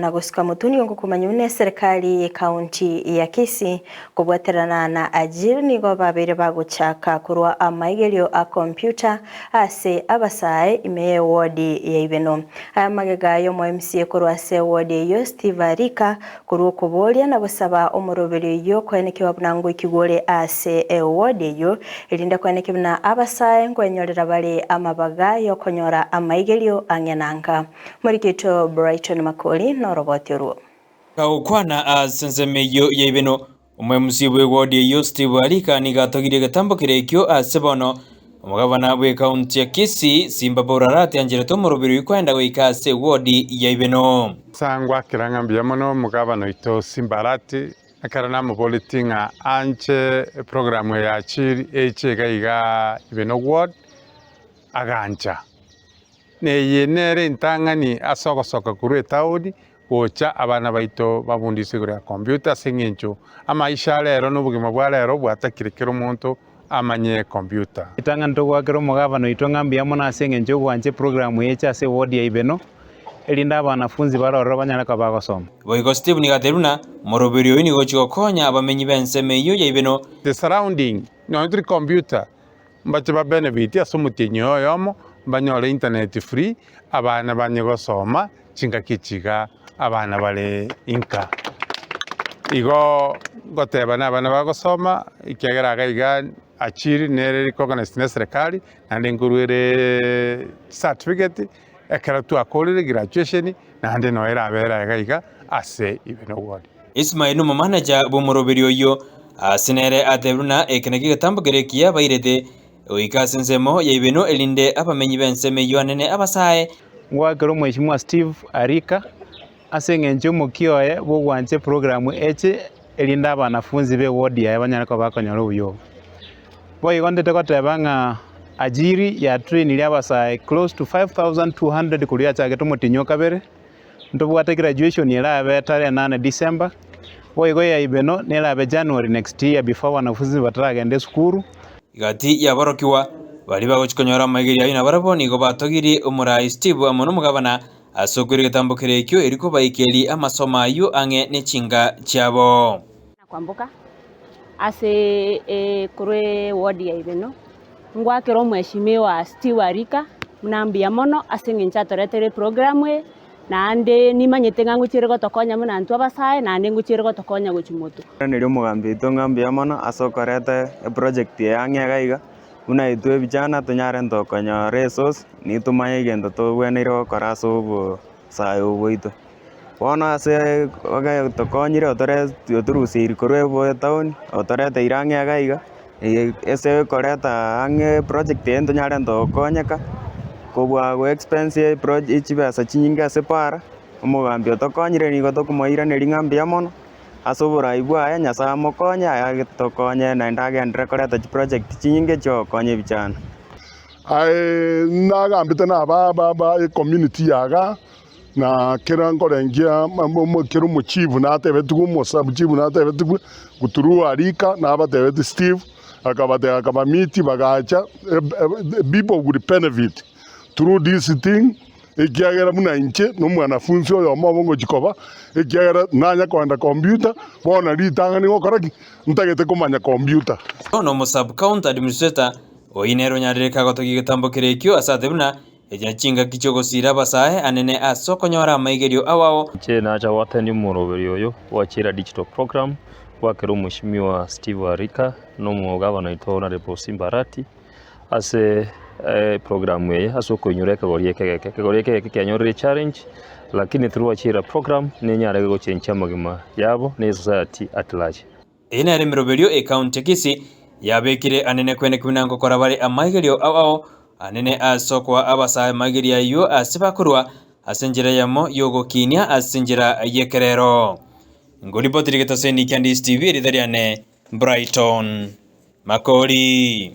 Na gosuka motwe nigo ngokomanya buna eserekari y'ecounty ya Kisii kobwaterana na Ajiri nigo babeire bagochaka korwa amaigerio a computer ase abasae ime y'ewodi ya Ibeno. Aya magega y'omo MCA korwa ase ewodi eyio Steve Arika korwa okoboria na gosaba omoroberi oyio koenekiwa buna ngoikigwa ore ase ewodi eyio erinde koenekia buna abasae nkwenyorera bare amabaga y'okonyora amaigerio ang'e na nka. Morikito Brighton Makori noroboti orwo. Gagokwana ase ensemo eyio ya Ibeno, omoemusi bw'ewodi eyio Steve Arika nigo atogirie egetambo keria ekio ase bono omogabana bw'ekaunti ya Kisii Simba Borara atiancherete omoroberi oyio koenda goika ase ewodi ya Ibeno. Ase ngwakera ng'a mbuya mono omogabana oito Simba Arati, ekero namoboretie ng'a anche eprogramu eye ya Achiri eche iga iga Ibeno Ward, agancha. Na eye nere entang'ani ase ogosoka korwa etaoni gocha abana baito babundiswe igoro ya computer ase eng'encho amaisha a rero na obogima bwa rero bwatakire kera omonto amanye computer. Ritang'ani togoakera omogabana oito ng'a mbuya mono ase eng'encho y'ogwancha eprogramu eye eche ase eward ya Ibeno, erinde abanafunzi bare ororo banyare koba bagosoma. Boigo Stephen nigo buna omoroberi oyio nigo ogochia gokonya abamenyi b'ensemo eyio ya Ibeno. The surrounding nonya tiri computer Mbache ba benefit ase omotienyi oyomo, mbanyore internet free, abana banye gosoma chingaki echi iga abana bare inka. Igo ngoteba na abana bagosoma ekiagera iga iga achiri nere recognized ne eserekari naende nkorwa ere certificate ekero twakorire graduation naende noyo erabere iga iga ase Ibeno ward. Ismael nomomanager bw'omoroberi oyio, ase nere atebire buna eke nakio egetambo keria ekiya bairete goika ase ensemo ya Ibeno erinde abamenyi b'ensemo eyio anene abasae. Ngoakera Omweshimiwa Steve Arika ase eng'encho y'omokia oye bw'ogwancha eprogramu eche erinde abanafunzi b'eward yaye banyare koba bakonyora obuya obo. Boigo ndete goteba ng'a Ajiri yatrainire abasae close to 5200 korwa yachagete omotienyi o kabere, Ntobwate graduation erabe tarehe nane December, boigo eya Ibeno nerabe January next year before wanafunzi bataragenda esukuru. Gati y'aborokigwa baria bagochia konyora amaigerio ayio nabarabwo nigo batogirie omorai Steve amo nomogabana ase okoira egetambo keria ekio erio kobaikeria amasomo ayio ang'e ne chinka chiabo. Kwamboka ase korwa eward ya Ibeno, ngwakera omweshimiwa Steve Arika buna mbuya mono ase eng'encho atoretere eprogram eye, naende nimanyete ng'a ngochia ere gotokonya buna intwe abasae naende ngochia ere gotokonya gochia motwe. Nkoiraneria omogambi oito ng'a mbuya mono ase okoreta eproject eye ang'e iga iga, buna intwe ebichana tonyare ntokonyora esource, nitomanye egento tobweneire gokora ase obosae obo bwaito. Bono ase tokonyire otorusirie korwa etown, otoreteire ang'e iga iga, ase koreta ang'e eproject eye ntonyare togokonyeka, kobua go expense chibesa chinyinge ase para, omogambi otokonyire nigo tokomoiraneria ng'a mbuya mono, ase oborai bwaye Nyasaye amokonye aye atokonye naende agenderere koreta chiproject chinyinge chiogokonya ebichana. Aye nagambete na aba ecommunity yaga. Na kera nkorengia kera omochifu natebetigwe omosabuchifu natebetigwe through Arika nabatebetie Steve akabatebia akabamiti bagacha people would benefit through this thing ekiagera buna inche na omwanafunzi oyomo obo ngochia koba ekiagera nanya kogenda computer bono ritang'ani gokora ki? Ntagete komanya computer. Bono omo-sub-county administrator oyio nere onyarire kagotogia egetambo keria ekio ase atebie buna Echi nechingaki chi'ogosiira abasae anene ase okonyora amaigerio ao ao. Inche nacha goatendia omoroberi oyo bw'Ajira Digital Program bwakera Omweshimiwa Steve Arika na omogabana oito Honourable Simba Arati ase eprogram eye ase okoinyora ekegori eke egeke. Ekegori eke egeke kianyorire echallenge lakini through Ajira program nenyare gochenchia amagima yabo na esociety at large. Eye nere emeroberio ekaunti ya Kisii yabekire anene kweneki buna ngokora bare amaigerio ao ao anene ase okoa abasae amaigerio ayio ase bakorwa ase enchera eyemo y'ogokinia ase enchera y'ekerero. Ngoripoteri getaseni kia Ndisi TV erieta riane Brighton Makori.